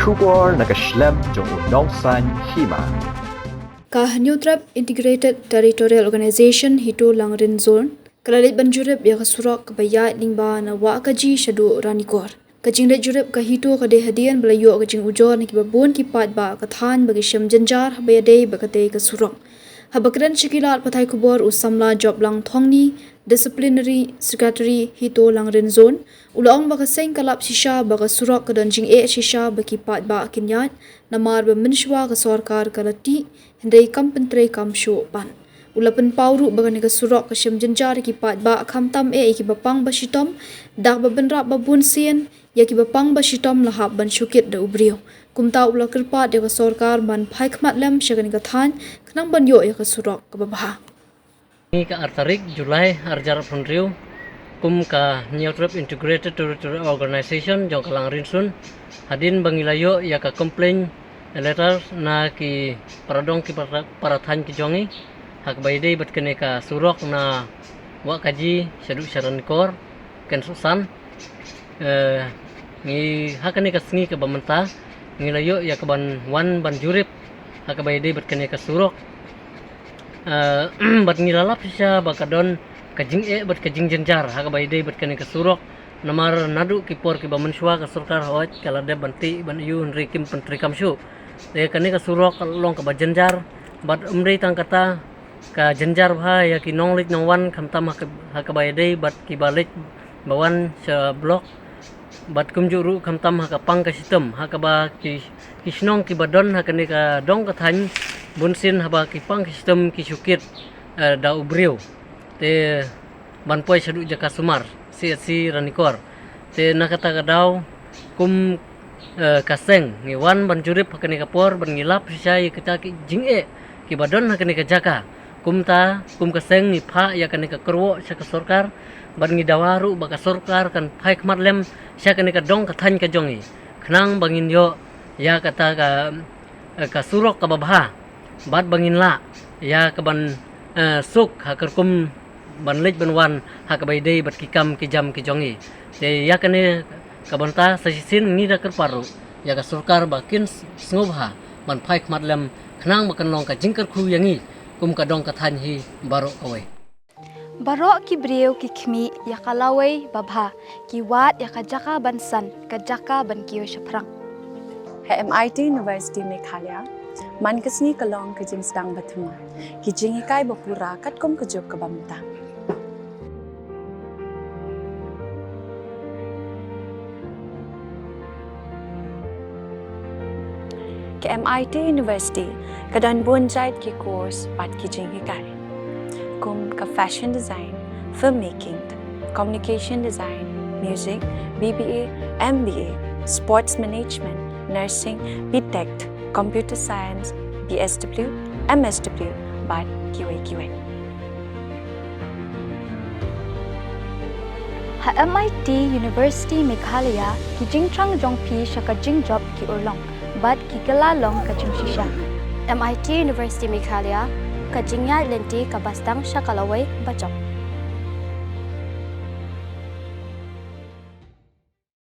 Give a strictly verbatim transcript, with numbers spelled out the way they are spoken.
Khubor na ka shlem jong u nongsaiñ hima. Ka Hynñiewtrep Integrated Territorial Organization HITO Langrin Zone ka la leit ban jurip ïa ka surok kaba ïaid lyngba na Wahkaji shaduh Ranikor. Ka jingleit jurip ka HITO ka dei hadien ba la ïoh ka jingujor na kiba bun ki paidbah ka thaiñ ba ki shem jynjar haba ïadei bad katei ka surok. Haba kren sha ki lad pathai khubor u samla Joplang Thongni, Disciplinary Secretary HITO Langrin Zone, u la ong ba ka seng ka lap shisha ba ka surok ka don jingeh shisha ba ki paidbah kin ïaid, namar ba mynshuwa ka sorkar ka la tih, hynrei kam pyntreikam shuh pat. U la pynpaw ruh ba kane ka surok ka shem jynjar ïa ki paidbah khamtam eh ïa kiba pang ba shitom, da kaba bynrap ba bun sien ïa kiba pang ba shitom la hap ban shu kit da u briew. Kumta u la kyrpad ïa ka sorkar ban phai khmat lem sha kane ka thaiñ khnang ban ïoh ïa ka surok kaba bha. Ngi ka ar tarik Julai arjar phew hynriew, kum ka Hynñiewtrep Integrated Territorial Organization jong ka Langrin Zone, hadien ba ngi la ïoh ïa ka complaint letter na ki paradong ki para, parathaiñ ki jong ngi ha kaba ïadei bad kane ka surok na Wahkaji shaduh sha Ranikor, Kynsuhsan. Eh, ngi ha kane ka sngi kaba mynta ngi la ïoh ïa kaban wan ban jurip ha kaba ïadei bad kane ka surok. Eh, bad ngi la lap shisha ba ka don ka jingeh bad ka jingjynjar ha kaba ïadei bad kane ka surok. Namar naduh ki por kiba mynshuwa ka sorkar hooid ka la dep ban tih ban ïoh hynrei kim pyntreikam shuh. Te kane ka surok ka long kaba jynjar bad ym dei tang kata, ka jynjar bha ïa ki nongleit nongwan khamtam ha ka, ha kaba ïadei bad kiba leit ba wan sha block. Bad kumjuh ruh khamtam ha ka pang ka shitom ha kaba ki, ki shnong kiba don ha kane ka dong ka thaiñ bun sien haba ki pang ki shitom ki shu kit, eh, da u briew. Te ban poi shaduh jaka sumar, C H C Ranikor. Te na kata ka daw kum, eh, ka seng ngi wan ban jurip ha kane ka por bad ngi lap shisha ïa kita ki jingeh kiba don ha kane ka jaka. Kumta kum ka seng ngi phah ïa kane ka kyrwoh sha ka sorkar bad ngi dawa ruh ba ka sorkar kan phai khmat lem sha kane ka dong ka thaiñ ka jong ngi khnang ba ngin ïoh ïa kata ka, eh, ka surok kaba bha bad ba ngin lah ïa kaban, eh, suk ha ka rukom ban leit ban wan ha kaba ïadei bad ki kam ki jam ki jong ngi. Te ïa kane ka bynta sa shisien ngi da kyrpad ruh ïa ka sorkar ba kin s-, sngewbha ban phai khmat lem khnang ba kan long ka jingkyrkhu ïa ngi kum ka dong ka thaiñ hi baroh kawei. Baroh ki briew ki khmih ïa ka lawei ba bha, ki wad ïa ka jaka ban san, ka jaka ban kiew shaphrang. Ha M I T University Meghalaya man ka sngi ka long ka jingsdang ba thymmai, ki jinghikai ba pura katkum ka juk kaba mynta. Ka M I T University ka don bun jait ki course bad ki jinghikai, kum ka fashion design, filmmaking, communication design, music, B B A, M B A, sports management, nursing, B Tech, computer science, B S W, M S W bad kiwei kiwei. Ha M I T University Meghalaya ki jingthrang jong phi sha ka jingjop ki urlong bad ki kylla long ka jingshisha. M I T University Meghalaya, ka jingïaid lynti kaba sdang sha ka lawei ba jop.